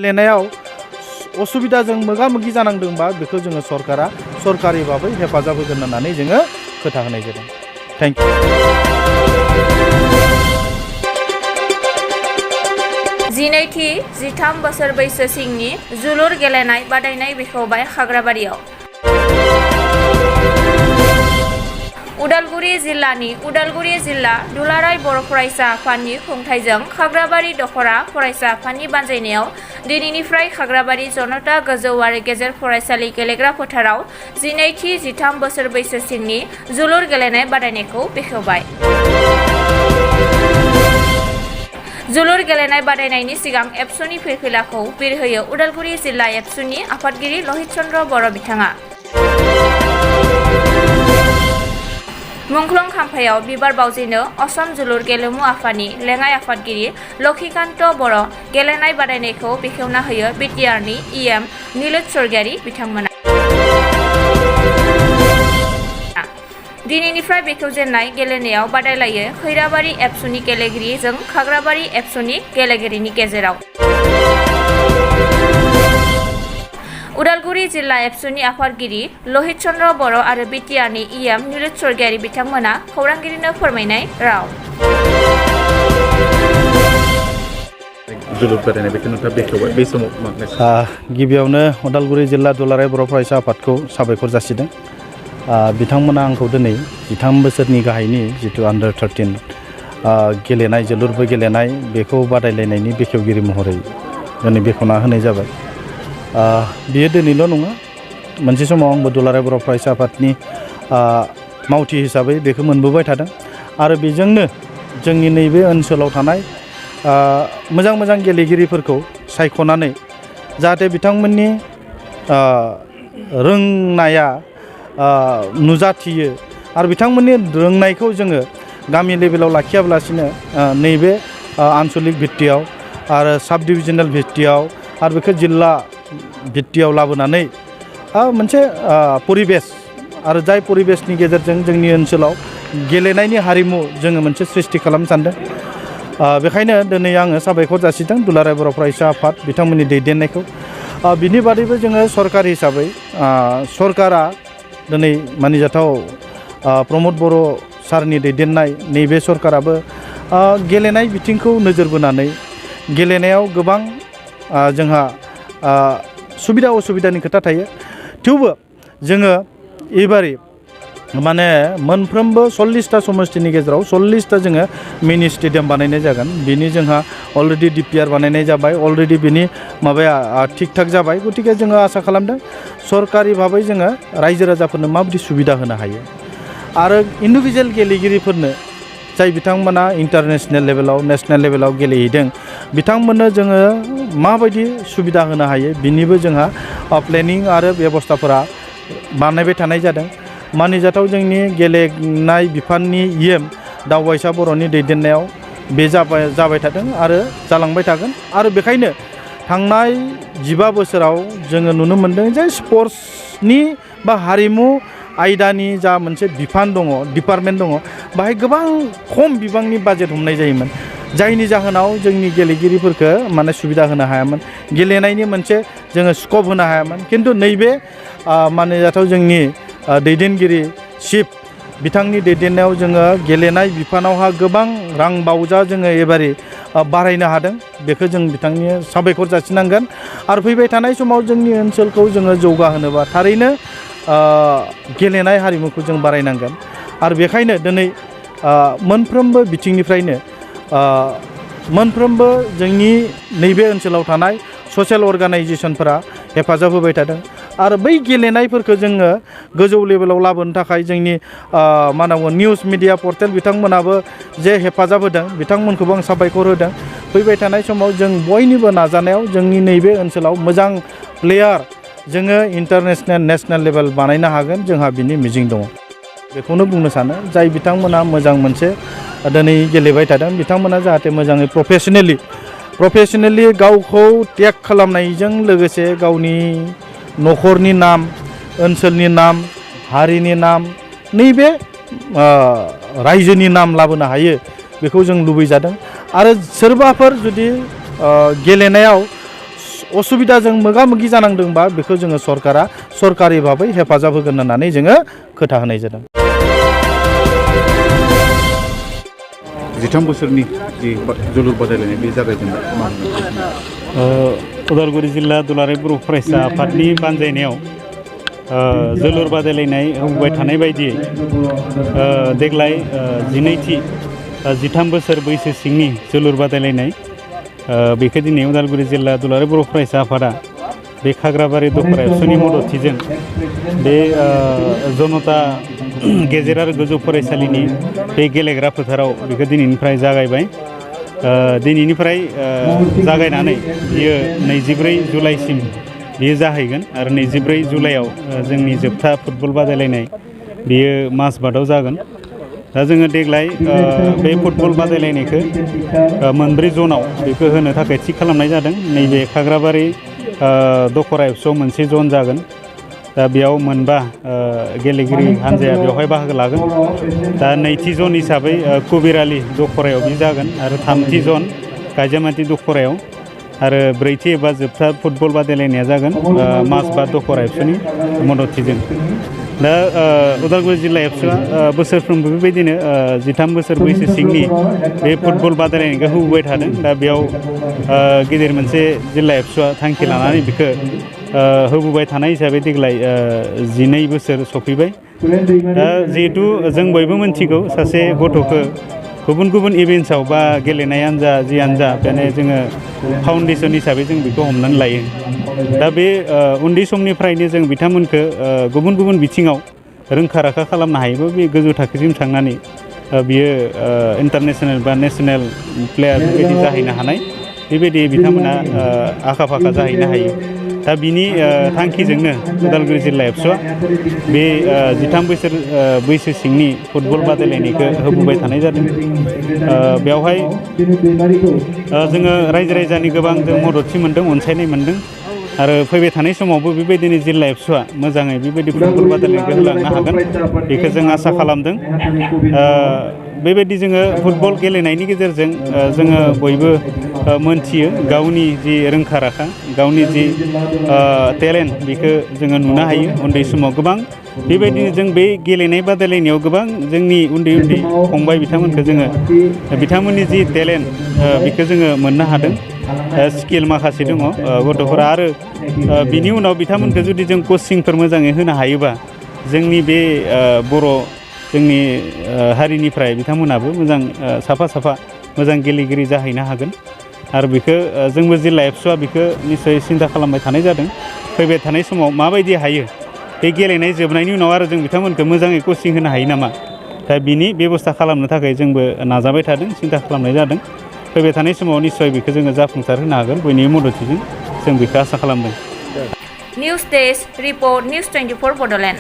गेलेनायाव असुबिदाजों मोगा-मोगि जानांदोंबा बेखौ जोङो सरकारा सरकारि भाबै हेफाजाब होगोन होननानै जोङो खोथा होनाय जादों। Thank you. 12-13 बोसोर बैसो सिंनि जोलुर गेलेनाय बादायनाय बेखेवबाय खाग्राबारियाव। उदालगुरि जिल्ला दुलाराय बर' फरायसा आफादनि खुंथायजों खाग्राबारि दखरा फरायसा आफादनि बानजायनायाव दिनैनिफ्राय खाग्राबारि जनता गोजौ आरो गेजेर फरायसालि गेलेग्रा फोथाराव 12-13 बोसोर बैसो सिंनि जोलुर गेलेनाय बादायनायखौ बेखेवबाय। जोलुर गेलेनाय बादायनायनि सिगां एबसुनि फिरफिलाखौ बिरहोयो उदालगुरि जिल्ला एबसुनि आफादगिरि लहित चन्द्र बर' बिथाङा। मुंख्लं खाम्फायाव बिबार बावजेनो असम जोलुर गेलेमु आफादनि लेङाइ आफादगिरि लक्षिकान्त बर' गेलेनाय बादायनायखौ बेखेवना होयो बिटिआरनि इएम नीलोद स्वर्गियारि बिथांमोना। दिनैनिफ्राय बेखेवजेननाय गेलेनायाव बादायलायो खैराबारि एबसुनि गेलेगिरिजों खाग्राबारि एबसुनि गेलेगिरिनि गेजेराव। उदालगुरि जिल्ला एबसुनि आफादगिरि लहित चन्द्र बर' आरो बिटिआरनि इएम नीलोद स्वर्गियारि बिथांमोना खौरांगिरिनो फोरमायनाय राव। गिबियावनो उदालगुरि जिल्ला दुलाराय बर' फरायसा आफादखौ साबायखर जासिदों। बिथांमोना आंखौ दिनै 13 बोसोरनि गाहायनि जितु आन्डार 13 गेलेनाय जोलुरबो गेलेनाय बेखौ बादायलायनायनि बेखेवगिरि महरै दिनै बेखेवना होनाय जाबाय। बियो दिनैल' नङा, मोनसे समाव आंबो दुलाराय बर' फरायसा आफादनि मावथि हिसाबै बेखौ मोनबोबाय थादों आरो बेजोंनो जोंनि नैबे ओनसोलाव थानाय मोजां मोजां गेलेगिरिफोरखौ सायख'नानै जाहाथे बिथांमोननि रोंनाया नुजाथियो आरो बिथांमोननि रोंनायखौ जोङो गामि लेभेलाव लाखियाब्लासिनो नैबे आन्सलिक भित्तियाव आरो साब डिभिजनेल भित्तियाव आरो बेखौ जिल्ला भित्तियाव लाबोनानै मोनसे परिबेस आरो जाय परिबेसनि गेजेरजों जोंनि ओनसोलाव गेलेनायनि हारिमु जोङो मोनसे सृष्टि खालामनो सानदों। बेखायनो दिनै आङो साबायखर जासिदों दुलाराय बर' फरायसा आफाद बिथांमोननि दैदेननायखौ। बिनि बादैबो जोङो सरकार हिसाबै सरकारा दिनै मानिजाथाव प्रमद बर' सारनि दैदेननाय नैबे सरकाराबो गेलेनाय बिथिंखौ नोजोर बोनानै गेलेनायाव गोबां जोंहा सुबिदा असुबिदानि खोथा थायो। थेवबो जोङो एबारे माने मोनफ्रोमबो 40टा समस्तिनि गेजेराव 40टा जोङो मिनि स्टेडियाम बानायनाय जागोन। बिनि जोंहा अलरेडि डिपिआर बानायनाय जाबाय, अलरेडि बिनि माबाया थिग थाक जाबाय। गतिके जोङो आसा खालामदों सरकारि भाबै जोङो रायजो राजाफोरनो माबायदि सुबिदा होनो हायो आरो इन्डिभिजुवेल गेलेगिरिफोरनो जाय बिथांमोना इन्टारनेशनेल लेभेलाव नेशनेल लेभेलाव गेलेहैदों बिथांमोननो जोङो माबायदि सुबिदा होनो हायो बिनिबो जोंहा प्लेनिं आरो बेबस्थाफोरा बानायबाय थानाय जादों। मानिजाथाव जोंनि गेलेनाय बिफाननि इएम दावबायसा बर'नि दैदेननायाव बे जाबाय थादों आरो जालांबाय थागोन। आरो बेखायनो थांनाय 15 बोसोराव जोङो नुनो मोनदों जे स्पर्ट्सनि बा हारिमु आयदानि जा मोनसे बिफान दङ, डिपार्टमेन्ट दङ, बाहाय गोबां खम बिबांनि बाजेट हमनाय जायोमोन, जायनि जाहोनाव जोंनि गेलेगिरिफोरखौ माने सुबिदा होनो हायामोन, गेलेनायनि मोनसे जोङो स्कप होनो हायामोन। खिन्थु नैबे मानिजाथाव जोंनि दैदेनगिरि चिफ बिथांनि दैदेननायाव जोङो गेलेनाय बिफानावहा गोबां रां बावजा जोङो एबारे बारायनो हादों। बेखौ जों बिथांनि साबायखर जासिनांगोन। आरो फैबाय थानाय समाव जोंनि ओनसोलखौ जोङो जौगाहोनोबा थारैनो गेलेनाय हारिमुखौ जों बारायनांगोन। आरो बेखायनो दिनै मोनफ्रोमबो बिथिंनिफ्रायनो मोनफ्रोमबो जोंनि नैबे ओनसोलाव थानाय ससियेल अर्गानाइजेसनफोरा हेफाजाब होबाय थादों। आरो बै गेलेनायफोरखौ जोङो गोजौ लेभेलाव लाबोनो थाखाय जोंनि मा होनना बुङो निउस मिडिया पर्टेल बिथांमोनाबो जे हेफाजाब होदों बिथांमोनखौबो आं साबायखर होदों। फैबाय थानाय समाव जों बयनिबो नाजानायाव जोंनि नैबे ओनसोलाव मोजां प्लेयार जोङो इन्टारनेशनेल नेशनेल लेभेल बानायनो हागोन, जोंहा बिनि मिजिं दङ। बेखौनो बुंनो सानो जाय बिथांमोना मोजां मोनसे दिनै गेलेबाय थादों बिथांमोना जाहाथे मोजाङै प्रफेसनेलि गावखौ टेग खालामनायजों लोगोसे गावनि न'खरनि नाम, ओनसोलनि नाम, हारिनि नाम, नैबे रायजोनि नाम लाबोनो हायो बेखौ जों लुबैजादों। आरो सोरबाफोर जुदि गेलेनायाव असुबिदाजों मोगा मोगि जानांदोंबा बेखौ जोङो सरकारा सरकारि भाबै हेफाजाब होगोन होननानै जोङो खोथा होनाय जादों। 13 बोसोरनि जि जोलुर बादायलायनाय बे जागायजेनबाय मा होनो? उदालगुरि जिल्ला दुलाराय बर' फरायसा आफादनि बानजायनायाव जोलुर बादायलायनाय होबाय थानाय बायदियै देग्लाय 12थि 13 बोसोर बैसो सिंनि जोलुर बादायलायनाय बेखौ दिनै उदालगुरि जिल्ला दुलाराय बर' फरायसा आफादा बे खाग्राबारि दखरा एबसुनि मददथिजों बे जनता गेजेर आरो गोजौ फरायसालिनि बे गेलेग्रा फोथाराव बेखौ दिनैनिफ्राय जागायबाय। दिनैनिफ्राय जागायनानै बियो 24 जुलाइसिम बियो जाहैगोन आरो 24 जुलाइआव जोंनि जोबथा फुटबल बादायलायनाय बियो माजबातआव जागोन। दा जोङो देग्लाय बे फुटबल बादायलायनायखौ मोनब्रै जनाव बेखौ होनो थाखाय थि खालामनाय जादों। नैबे खाग्राबारि दखरा एबसुआव मोनसे जन जागोन। दा बेयाव मोनबा गेलेगिरि हान्जाया बेवहाय बाहागो लागोन। दा नैथि जन हिसाबै कबिरालि दखरायाव बे जागोन आरो थामथि जन गायजामाथि दखरायाव आरो ब्रैथि एबा जोबथा फुटबल बादायलायनाया जागोन माजबात दखरा एबसुनि मददथिजों। दा उदालगुरि जिल्ला एबसुआ बोसोरफ्रोमबो बेबायदिनो 13 बोसोर बैसो सिंनि बे फुटबल बादायलायनायखौ होबोबाय थादों। दा बेयाव गेदेर मोनसे जिल्ला एबसुआ थांखि लानानै बेखौ होबोबाय थानाय हिसाबै देग्लाय 12 बोसोर सफैबाय। दा जिहेथु जों बयबो मिन्थिगौ सासे गथ'खौ गुबुन गुबुन इभेन्ट्सआव बा गेलेनायानो जा जियानो जा बेनो जोङो फाउन्डेसन हिसाबै जों बेखौ हमनानै लायो। दा बे उन्दै समनिफ्रायनो जों बिथांमोनखौ गुबुन गुबुन बिथिङाव रोंखा राखा खालामनो हायोबा बे गोजौ थाखोसिम थांनानै बियो इन्टारनेसनेल बा नेसनेल प्लेयार बेबायदि जाहैनो हानाय बेबायदि बिथांमोना आखा फाखा जाहैनो हायो। दा बिनि थांखिजोंनो उदालगुरि जिल्ला एबसुआ बे 13 बोसोर बैसो सिंनि फुटबल बादायलायनायखौ होबोबाय थानाय जादों। बेवहाय जोङो रायजो राजानि गोबां जों मददथि मोन्दों, अनसायनाय मोन्दों आरो फैबाय थानाय समावबो बेबायदिनो जिल्ला एबसुआ मोजाङै बेबायदि फुटबल बादायलायनायखौ होलांनो हागोन बेखौ जों आसा खालामदों। बेबायदि जोङो फुटबल गेलेनायनि गेजेरजों जोङो बयबो मोनथियो गावनि जि रोंखा राखा गावनि जि टेलेन्ट बेखौ जोङो नुनो हायो। उन्दै समाव गोबां बेबायदिनो जों बे गेलेनाय बादायलायनायाव गोबां जोंनि उन्दै उन्दै फंबाय बिथांमोनखौ जोङो बिथांमोननि जि टेलेन्ट बेखौ जोङो मोननो हादों। स्किल माखासे दङ गथ'फोरा आरो बिनि उनाव बिथांमोनखौ जुदि जों कचिंफोर मोजाङै होनो हायोबा जोंनि बे बर' जोंनि हारिनिफ्राय बिथांमोनाबो मोजां साफा साफा मोजां गेलेगिरि जाहैनो हागोन। आरो बेखौ जोंबो जिल्ला एबसुआ बेखौ निस्सय सिन्था खालामबाय थानाय जादों। फैबाय थानाय समाव माबायदि हायो बे गेलेनाय जोबनायनि उनाव आरो जों बिथांमोनखौ मोजाङै कचिं होनो हायो नामा, दा बिनि बेब'स्था खालामनो थाखाय जोंबो नाजाबाय थादों, सिन्था खालामनाय जादों। फैबाय थानाय समाव निस्सय बेखौ जोङो जाफुंसार होनो हागोन बयनिबो मददथिजों जों बेखौ आसा खालामदों। News desk report news 24 Bodoland.